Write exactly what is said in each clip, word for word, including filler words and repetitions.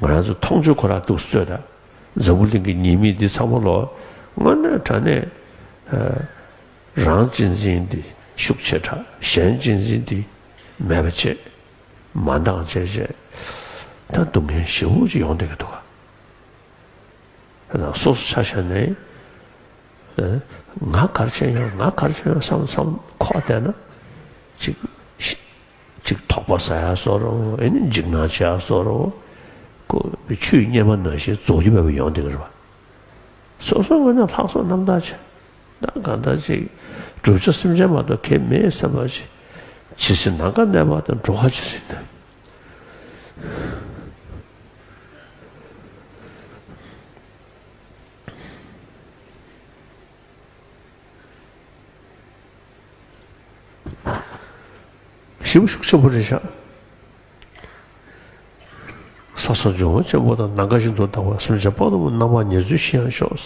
ང་རང་ཚོ་མཐོང་ཆོས་ཁོ་རང་འདུག་སེ་ལྟོས་དང་། འཛམ་བུ་གླིང་གི་ཉེས་དམིགས་འདི་ཚང་མ་ལོ་དངོས་གནས་དྲང་གནས་རང་གཅེས་འཛིན་འདི་ཤུགས་ཆེ་དྲགས། གཞན་གཅེས་འཛིན་འདི་མེད་པ་བྱས། མ་འདང་བྱས་བྱས། ད་སྡུག་བསྔལ་ཞེ་པོ་ཅིག་ཡོང་བསྡད་ཀྱི་འདུག་ག། ད་སོ་སོ་ཆ་བཞག་ནས། ཨ། ང་ག་རེ་བྱས་ཡོང་། ང་ག་རེ་བྱས་ཡོང་བསམ་བསམ་འཁོར་བསྡད་ན། ཅིག་ཅིག་དོགས་པ་ཟ་ཡག་བཟོ་འདྲ་བོ། ཨེ་ནི་འཇིགས་སྣང་བྱེད་ཡག་བཟོ་འདྲ་བོ། ཁོ་ཆུ་ཡི་གཉེར་མ་ནང་བཞིན་རྫོགས་རྒྱུ་མེད་པ་ཡོང་བསྡད་ཀྱི་རེད་པ། སོ་སོའི་ངོས་ནས་ལྷག་བསམ་རྣམ་དག་བྱས། ད་གང་ལྟར་ཅིག་བསྒྲུབ་བྱ་སེམས་ཅན་མ་གཏོགས་གལ་མེད་བསམ་པ་ཅིག། ཇི་སྲིད་ནམ་མཁའ་གནས་པ་དང་། འགྲོ་བ་ཇི་སྲིད་གནས། ཞེ་པོ་ཤུགས་ཆེན་པོ་རེད་ཤག། ས་སོགས་འབྱུང་བ་ཆེན་པོ་དང་། ནམ་མཁའ་བཞིན་དུ་དག་པ། སེམས་ཅན་དཔག་ཏུ་མེད་པ། རྣམ་པར་ཉེར་འཚེ་ཞི་ཡང་ཤོག།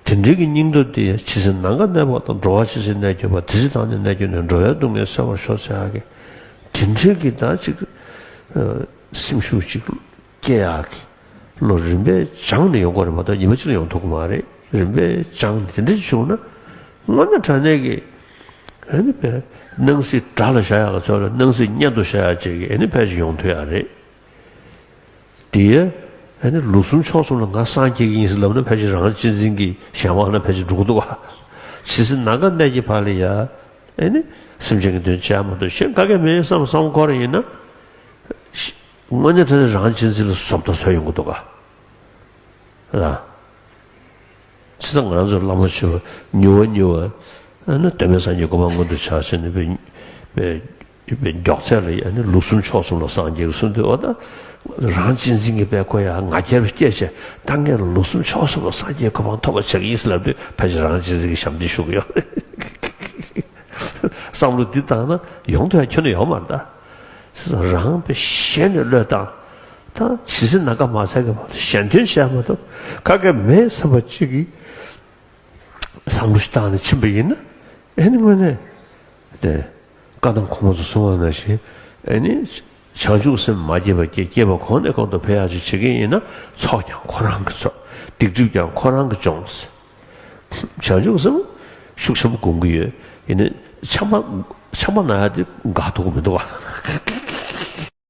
དེ་འདྲའི་གི་སྙིང་སྟོབས་དེ། ཇི་སྲིད་ནམ་མཁའ་གནས་པ་དང་། འགྲོ་བ་ཇི་སྲིད་གནས་གྱུར་པ། དེ་སྲིད་བདག་ནི་གནས་གྱུར་ནས། འགྲོ་བའི་སྡུག་བསྔལ་སེལ་བར་ཤོག་ཟེར་ཡག་གི། དེ་འདྲའི་གི་ད་ཅིག་ཨ། སེམས་ཤུགས་ཅིག་སྐྱེ་ཡག་གི་བློ་རིམ་པས་སྦྱངས་ནས་ཡོང་དགོས་རེད་མ་གཏོགས། ཉི་མ་གཅིག་ལ་ཡོང་ཐུབ་ཀྱི་མ་རེད། རིམ་པས་སྦྱངས་ནས་དེ་འདྲ་ཅིག་བྱུང་ན། དངོས་གནས་དྲང་གནས་ཀྱི། ཨ་ནི་དཔེ་སྣང་སྲིད་དགྲ་ལ་བཞག་ཡག་གི་ཚོད་ལ། སྣང་སྲིད་གཉེན་དུ་བཞག་ཡག་ཅིག་གི། ཨ་ནི་ཕལ་ཆེར་ཡོང་ཐུབ་ཡག་རེད། དེ་ཡང་ཨ་ནི་ལུགས་གསུམ་ཕྱོགས་གསུམ་ལ་ང་སངས་རྒྱས་ཀྱི་ཡིན་ཟེར་ལབ་ན། ཕལ་ཆེར་རང་གཅེས་འཛིན་གྱི་གཞན་དབང་ལ་ཕལ་ཆེར་འགྲོ་གི་འདུག་ག། ཇི་སྲིད་ནམ་མཁའ་གནས་ཀྱི་བར་ལ་ཡ། ཨ་ནི་སེམས་ཅན་གྱི་དོན་བྱས་མ་གཏོགས་གཞན་ག་གེ་མེད་བསམ་བསམ་འཁོར་ཡིན་ན། དངོས་གནས་དྲང་གནས་རང་གཅེས་འཛིན་ལ་ཟོབ་ཏུ་བཟོ་ཡོང་གི་འདུག་ག། ལ། བྱས་ཙང་ང་རང་ཚོ་བླ་མ་ཆེ་བ་མྱུར་བ་མྱུར་བ། ཨ་ནི་དོན་མེད་སངས་རྒྱས་གོ་འཕང་མངོན་དུ་བྱ་ཟེར་ནས་དཔེ་དཔེ་དཔེ་མགྱོགས་ཚད་ལ་ཡ། ཨ་ནི་ལུགས་གསུམ་ཕྱོགས་གསུམ་ལ་སངས་རྒྱས་གསུངས་དུས། འོ་ད་རང་གཅེས་འཛིན་གྱི་དཔེ་ཁོ་ཡ་ང་རྒྱལ་སྐྱེས་བྱས། ད་ངས་ལུགས་གསུམ་ཕྱོགས་གསུམ་ལ་སངས་རྒྱས་གོ་འཕང་ཐོབ་པ་བྱེད་ཀྱི་ཡིན་ཟེར་ལབ་དུས། ཕལ་ཆེར་རང་གཅེས་འཛིན་གྱི་ཞབས་འདེགས་ཞུ་གི་ཡོད་རེད། བསམ་བློ་འདི་བཏང་ན་ཡོང་དུས་ཡང་ཁྱོན་ནས་ཡོང་མ་རེད་ད། བྱས་ཙང་རང་དཔེ་ཞེ་ནས་བློས་བཏང་། ད་ཇི་སྲིད་ནམ་མཁའ་མ་ཚད་ཀྱི་བར་དུ་གཞན་དོན་བྱས་མ་གཏོགས་ག་གེ་མེད་བསམ་པ་གཅིག་གིས་བསམ་བློ་ཞིག་བཏང་ནས་ཕྱིན་པ་ཡིན་ན། ཨེ་ནི་དངོས་གནས་དེ་བཀའ་གདམས་གོང་མ་ཚོས་གསུངས་པ་ནང་བཞིན། ཨེ་ནི་བྱང་ཆུབ་སེམས་མ་སྐྱེས་པ་སྐྱེ། སྐྱེས་པ་གོང་ནས་གོང་དུ་འཕེལ་ཡག་ཅིག་བྱེད་ཀྱི་ཡིན་ན། ཚོགས་ཀྱང་ཁོ་རང་གིས་ཚོགས། སྡིག་སྒྲིབ་ཀྱང་ཁོ་རང་གིས་སྦྱོང་། བྱང་ཆུབ་སེམས་ཤུགས་ཆེན་པོ་སྒོམ་གྱི་ཡོད། ཡིན་ནའི་ཆམ་པ་ཆམ་པ་ན་ཡག་དེ་འགག་ཐུབ་ཀྱི་མི་འདུག་ག།